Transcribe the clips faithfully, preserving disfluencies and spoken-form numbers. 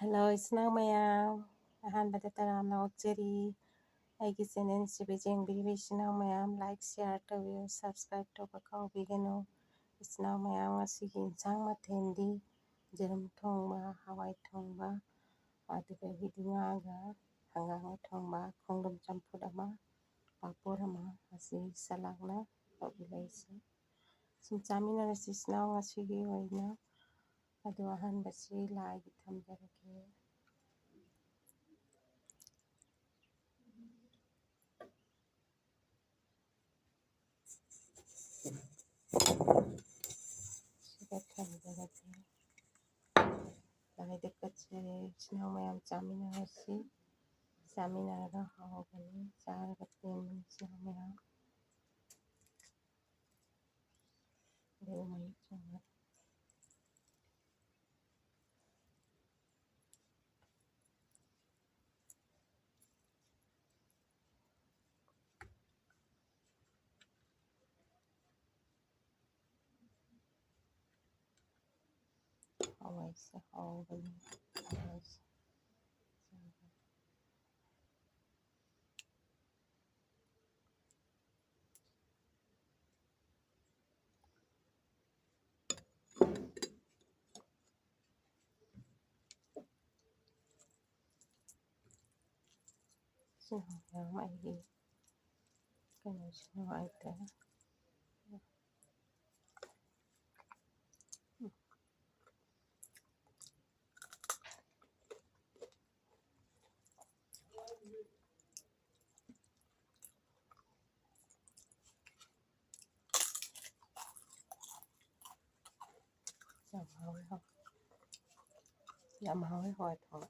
Hello, ꯏꯆꯤꯟ ꯏꯅꯥꯎ ꯃꯌꯥꯝ꯫ ꯑꯍꯥꯟꯕꯗ ꯇꯔꯥꯝꯅ ꯑꯣꯛꯆꯔꯤ꯫ ꯑꯩꯒꯤ ꯆꯦꯅꯦꯜꯁꯤꯕꯨ ꯌꯦꯡꯕꯤꯔꯤꯕ ꯏꯆꯤꯟ ꯏꯅꯥꯎ ꯃꯌꯥꯝ, ꯂꯥꯏꯛ, ꯁꯤꯌꯥꯔ ꯇꯧꯕꯤꯌꯨ, ꯁꯕꯁꯀ꯭ꯔꯥꯏꯕ ꯇꯧꯕ ꯀꯥꯎꯕꯤꯒꯅꯨ꯫ ꯏꯆꯤꯟ ꯏꯅꯥꯎ ꯃꯌꯥꯝ, ꯉꯁꯤꯒꯤ ꯏꯟꯁꯥꯡ ꯃꯊꯦꯜꯗꯤ ꯌꯦꯔꯨꯝ ꯊꯣꯡꯕ, ꯍꯋꯥꯏ ꯊꯣꯡꯕ, ꯑꯗꯨꯗꯒꯤꯗꯤ ꯉꯥꯒ ꯍꯪꯒꯥꯝꯒ ꯊꯣꯡꯕ, ꯈꯣꯡꯗ꯭ꯔꯨꯝ ꯆꯝꯐꯨꯠ ꯑꯃ, ꯄꯥꯐꯣꯔ ꯑꯃ, ꯑꯁꯤ ꯁꯂꯥꯠꯅ ꯇꯧꯕꯤꯔꯛꯏꯁꯦ꯫ ꯁꯨꯝ ꯆꯥꯃꯤꯟꯅꯔꯁꯤ ꯏꯆꯤꯟ ꯏꯅꯥꯎ ꯉꯁꯤꯒꯤ ꯑꯣꯏꯅ꯫ ꯑꯗꯣ ꯑꯍꯥꯟꯕꯁꯤ ꯂꯥꯏꯒꯤ ꯊꯝꯖꯔꯒꯦ꯫ ꯁꯤꯗ ꯊꯝꯖꯔꯒꯦ꯫ ꯂꯥꯏꯗ ꯀꯠꯆꯔꯦ꯫ ꯏꯆꯤꯟ ꯏꯅꯥꯎ ꯃꯌꯥꯝ ꯆꯥꯃꯤꯟꯅꯔꯁꯤ꯫ ꯆꯥꯃꯤꯟꯅꯔꯒ ꯍꯥꯎꯕꯅꯤ꯫ ꯆꯥꯔꯒ ꯄꯦꯟꯕꯅꯤ ꯏꯆꯤꯟ ꯏꯅꯥꯎ ꯃꯌꯥꯝ꯫ ꯑꯗꯨꯒ ꯃꯌꯦꯛ ꯆꯪꯉꯦ꯫ ꯍꯋꯥꯏꯁꯦ ꯍꯥꯎꯕꯅꯤ꯫ ꯍꯋꯥꯏꯁꯦ꯫ ꯁꯤꯅ ꯃꯌꯥꯝ ꯑꯩꯒꯤ ꯀꯩꯅꯣꯁꯤ ꯅꯨꯡꯉꯥꯏꯇꯦ꯫ ꯌꯥꯝ ꯍꯥꯎꯋꯦ, ꯍꯥꯎꯋꯦ꯫ ꯌꯥꯝ ꯍꯥꯎꯋꯦ ꯍꯋꯥꯏ ꯊꯣꯡꯕ꯫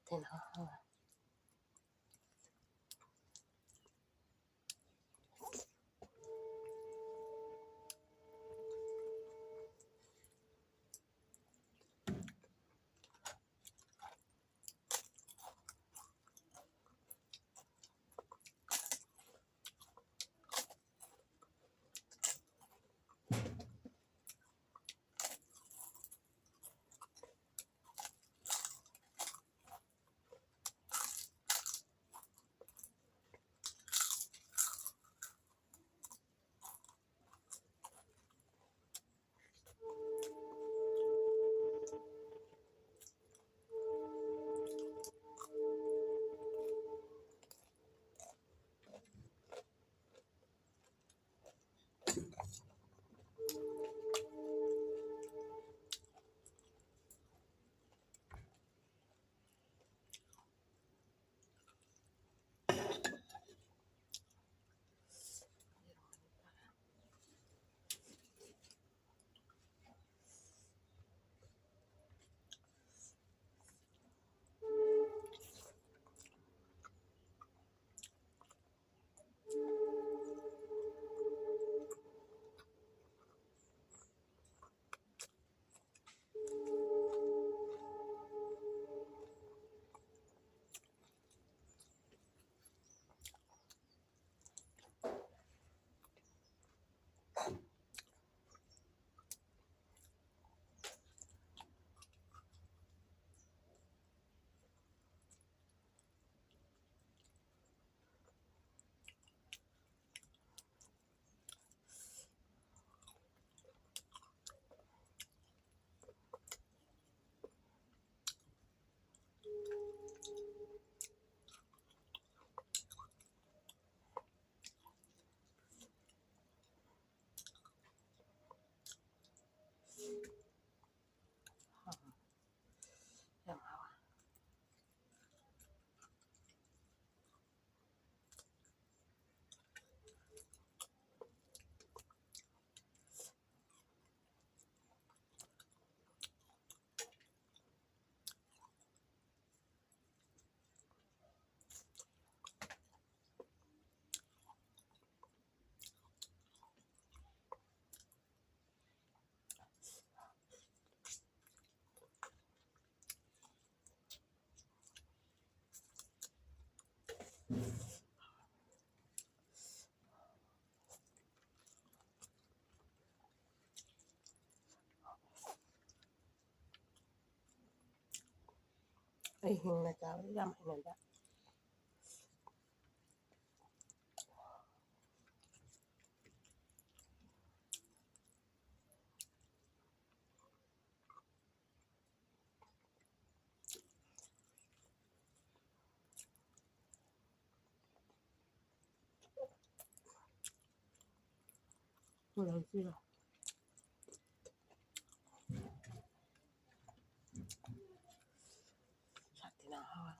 ꯇꯤꯜꯍꯧ ꯍꯧꯔꯦ꯫ ꯑꯩ ꯍꯤꯡꯅ ꯆꯥꯕꯗꯤ ꯌꯥꯝ ꯍꯩꯅꯗꯦ꯫ ꯃꯣꯔꯣꯛꯁꯤꯒ꯫ ꯁꯥꯊꯤꯅ ꯍꯥꯎꯋꯦ꯫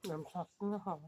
ꯌꯥꯝ ꯁꯥꯊꯤꯅ ꯍꯥꯎꯋꯦ꯫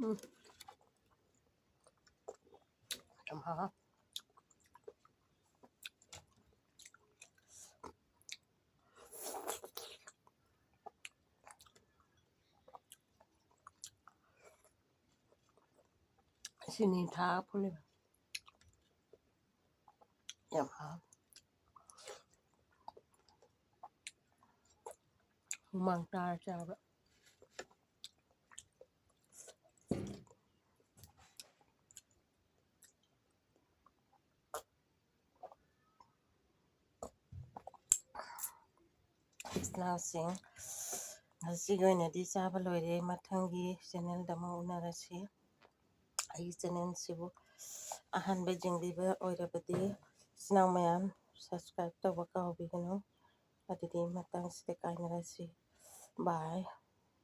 ꯎꯝ꯫ ꯌꯥꯝ ꯍꯥꯎ꯫ ꯁꯤꯅꯤ ꯊꯥ ꯐꯨꯜꯂꯦꯕ꯫ ꯌꯥꯝ ꯍꯥꯎ꯫ ꯍꯨꯃꯥꯡ ꯇꯥꯔ ꯆꯥꯕ꯫ ꯏꯆꯤꯟ ꯏꯅꯥꯎꯁꯤꯡ, ꯉꯁꯤꯒꯤ ꯑꯣꯏꯅꯗꯤ ꯆꯥꯕ ꯂꯣꯏꯔꯦ꯫ ꯃꯊꯪꯒꯤ ꯆꯦꯅꯦꯜꯗ ꯑꯃꯨꯛ ꯎꯅꯔꯁꯤ꯫ ꯑꯩꯒꯤ ꯆꯦꯅꯦꯜꯁꯤꯕꯨ ꯑꯍꯥꯟꯕ ꯌꯦꯡꯕꯤꯕ ꯑꯣꯏꯔꯕꯗꯤ, ꯏꯆꯤꯟ ꯏꯅꯥꯎ ꯃꯌꯥꯝ, subscribe ꯇꯧꯕ ꯀꯥꯎꯕꯤꯒꯅꯨ꯫ ꯑꯗꯨꯗꯤ ꯃꯇꯥꯡꯁꯤꯗ ꯀꯥꯏꯅꯔꯁꯤ꯫ Bye꯫